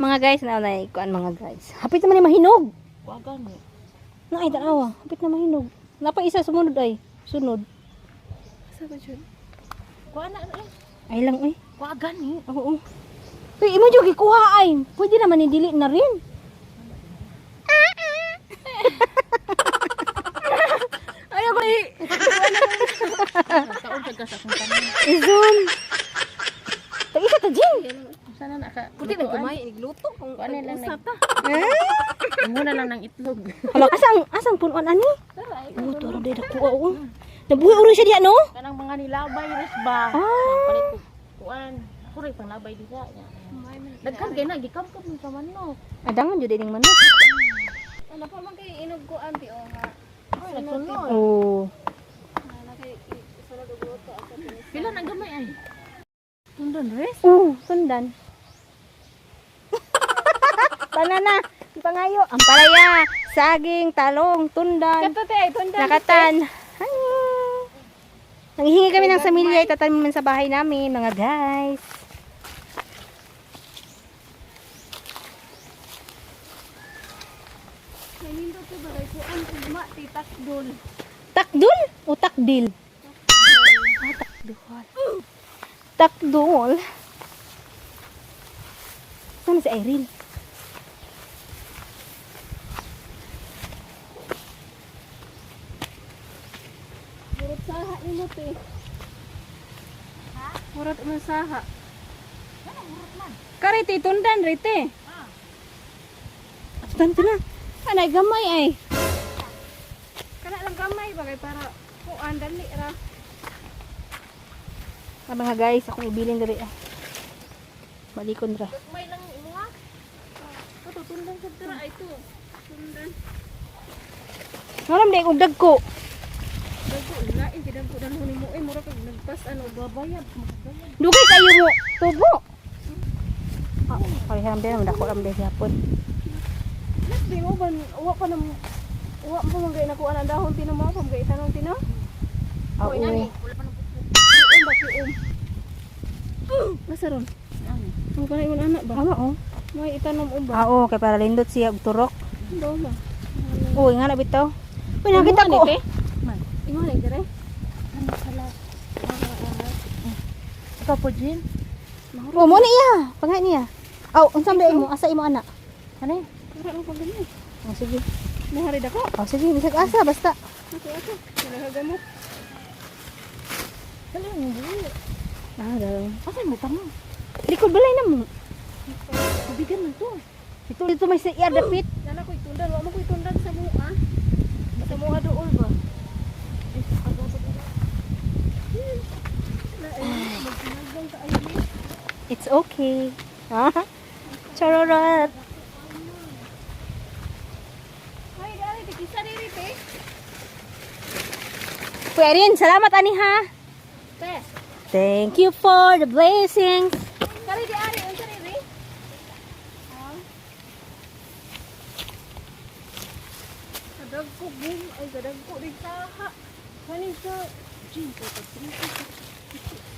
Mga guys, na na kuan mga guys. Hapit naman ni mahinog. Wagan mo. Na ay tanawa, hapit na mahinog. Napa isa sumunod ay. Sunod. Sa ba jud? Kuha na eh. Ay lang ay. Kuha gani. Oo. Uy, imo jud gikuha ay. Pwede naman ni dili na rin. Ay ako eh. Taon ka sa akong tanan. Izon. Tag isa ta Jin. Sana na ka. Puti na gamay nigluto kung Kuha na lang usa nag- ta. Muna lang ng itlog. Hala, asang asang punuan ani? Tara ay. Oh, tara day dako oo. Nabuhi uro siya diya no? Kanang mga nilabay res ba? Ah. Palit ko. Kuan. Ako rin panglabay diha. Daghan kay na gikamkam sa manok. Adangan jud ining manok. Ano pa man kay inog ko anti o nga. Ay, nagsunod. Oh. Na kay sunod og luto ako. Pila na gamay ay? Tundan res. Oh, sundan. Banana, pangayo, ang palaya, saging, talong, tundan, Kato te ay tundan. lakatan. Hi. Nanghihingi kami ng samilya, itatanim naman sa bahay namin, mga guys. May nindot ko ba kay kuan ugma ti takdol. Takdul o takdil? Ah, takdul. Takdul. Saan si Irene? Murot saha nimo te. Ha? Murot mo saha. Kare ti tundan re te. Saan na? Anay gamay ay. Kana lang gamay bagay para kuan dali ra. Ah, mga guys, akong ibilin diri ah. Malikon ra. Gamay lang imo ha. Kato tundan sa dira ay to. Tundan. Ngalam dai og dagko. Dagko lain kay dagko dalhon nimo ay mura kag nagpas ano babayad makabayad. Dugay kayo mo tubo. Ah, kaya haram din dako ram din gyapon. Nas di mo ban wa pa nam wa pa man gay nakuan ang dahon tinamo pa man gay tanong tino. Ah, oo. Wala pa nang Um ba ki. Masaron. Ang kana imong anak ba? Tama oh. May itanom um ba? Ah, oo, kay para lindot siya og turok. Do ba? Uy, nga na bitaw. Uy, nakita ko. Imo ni dire. Ikaw po, Jin. Oh, mo na iya. Pangay niya. Aw, unsa ba imo? Asa imo anak? Ano? Para lang pag ganyan. Oh, sige. Mahari dako. Oh, sige, bisag asa basta. Ako ako. Nagagamot. Dali ang buhi. Ah, dalaw. Asa mo tamo? Likod balay na mo. Tubigan man to. Ito dito may sa iya dapit. Nana ko'y tundan. Wa mo ko'y tundan sa mua. Sa mua dool ba? It's okay. Ha? Charorot. Ay, dali, di kisa diri, te. Kuya Erin, salamat ani ha. Te. Thank you for the blessings. Kari di ari, unsa diri? Ha? Kadagko bung ay kadagko di saha. Kani sa Jin ko pag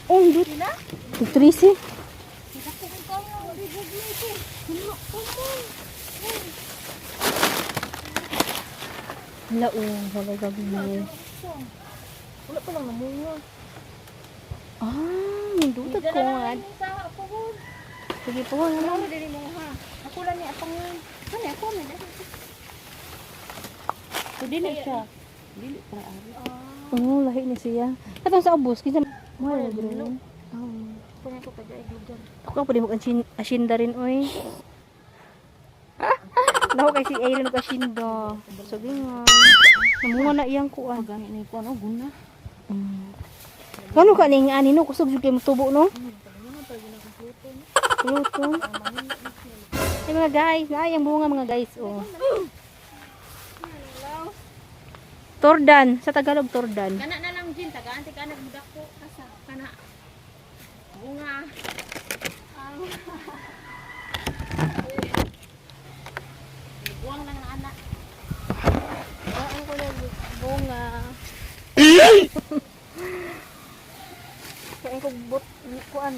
Oh, dut. Trisi. Dako kay kayo, di bugli ko. Hulo ko mo. Hala, oh, wala gabi mo. Wala pa lang namunga. Ah, nindutag ko nga. Saha ko. Sige po, ano lang. Ano diri mo ha? Ako lang ni apangan. Kani ako man dali. So, dili siya. Dili pa ari. Oh, lahi ni siya. Katong sa ubos, kinsa mo na dili. Kunya ko pa dai lugar. Ako pa di mo asinda rin oy. Naku kay si Aileen og asinda. Sige nga. Namunga na iyang kuan. Pagani ni ko ano guna. Ngano ka ning ani no kusog jud kay motubo no? Luto. Ay mga guys, naay ang bunga mga guys oh. Tordan, sa Tagalog tordan. Kana na lang Jin, tagaan ti kana mudako asa kana. Bunga. Buwang lang na anak. Ang ko na bunga. Kain ko but kuan.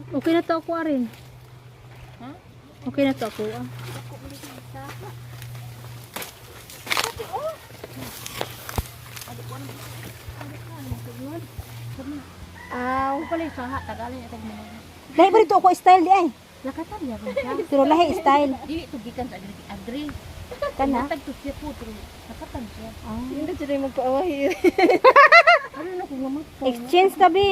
Okay na to ako rin. Ha? Okay na to ako. Ah. Aw. Ako pala yung saha, tagalan niya tag mga. Lahi ba rito ako style di ay? Lakatan niya ron siya. Pero lahi style. Dili to gikan sa agri agri. Kana? Tag to siya po pero lakatan siya. Ah. Hindi siya magpaawahi. Ano na kung mamatay? Exchange tabi.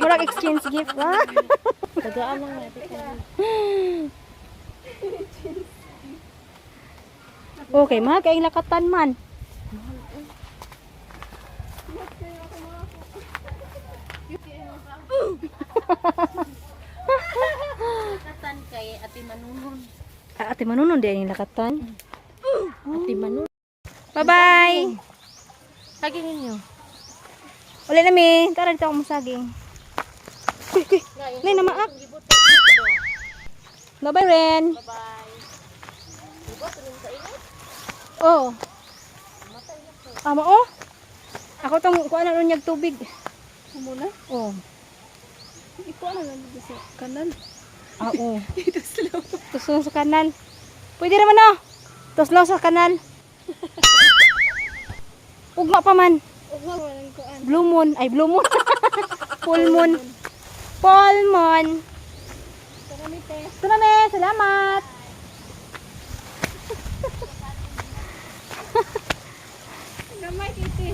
Murag exchange gift. Ah. Tagaan lang natin. Okay, mahal kayong lakatan man. Lakatan kay Ate Manunon. Ah, Ate Manunon di ay lakatan. Ate Manunon. Bye-bye. Saging ninyo. Uli na mi. Tara dito ako masaging. Kuy, kuy. Nay, namaak. Bye-bye, Ren. Bye-bye. Oh. Amo oh. Ako tong kuan na unyag tubig. Muna. Oh. Ikaw na lang dito sa kanan. Ah, oh. Dito sila. Tuslong sa kanal. Pwede naman oh. Tuslong sa kanal. Ugma pa man. Ugma walang kuan. Blue moon. Ay, blue moon. Full moon. Full moon. Tara mi te. Ito na, me. Salamat. Gamay kiti.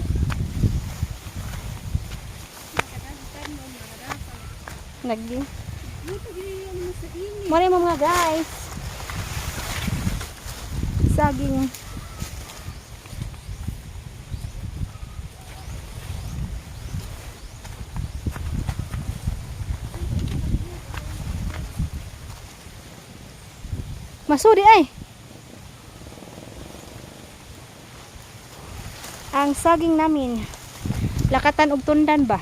Nag Dito gini mo sa init. Muna mo mga guys. Saging. Masuri ay. Ang saging namin. Lakatan og tundan ba?